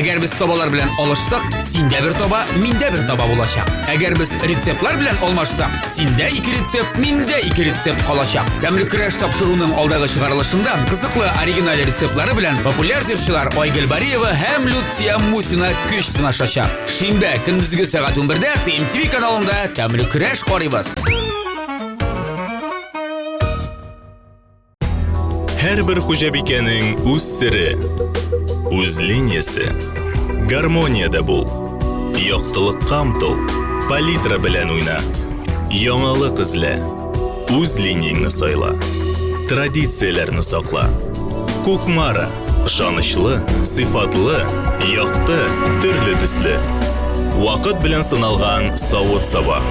Әгәр без табалар белән алышсак, синдә бер таба, миндә бер таба булачак. Әгәр без рецептлар белән алмашсак, синдә ике рецепт, миндә ике рецепт калачак. Тәмле көрәш тапшыруның алдагы чыгарылышында кызыклы оригиналь рецептлары белән популяр җырчылар Айгөл Бариева һәм Люция Мусина көч сынашачак. Шимбә көндезге сәгать 11-дә ТМТВ каналында Тәмле көрәш карыйбыз. Һәрбер хуҗабикәнең үз сере, үз линиясе. Гармониядә бул. Яктылыкка омтыл. Палитра белән уйна. Яңалык эзлә. Үз линияңне сайла. Традицияләрне сакла. Кукмара. Ышанычлы, сыйфатлы, якты, төрле төсле. Вакыт белән сыналган савыт-саба.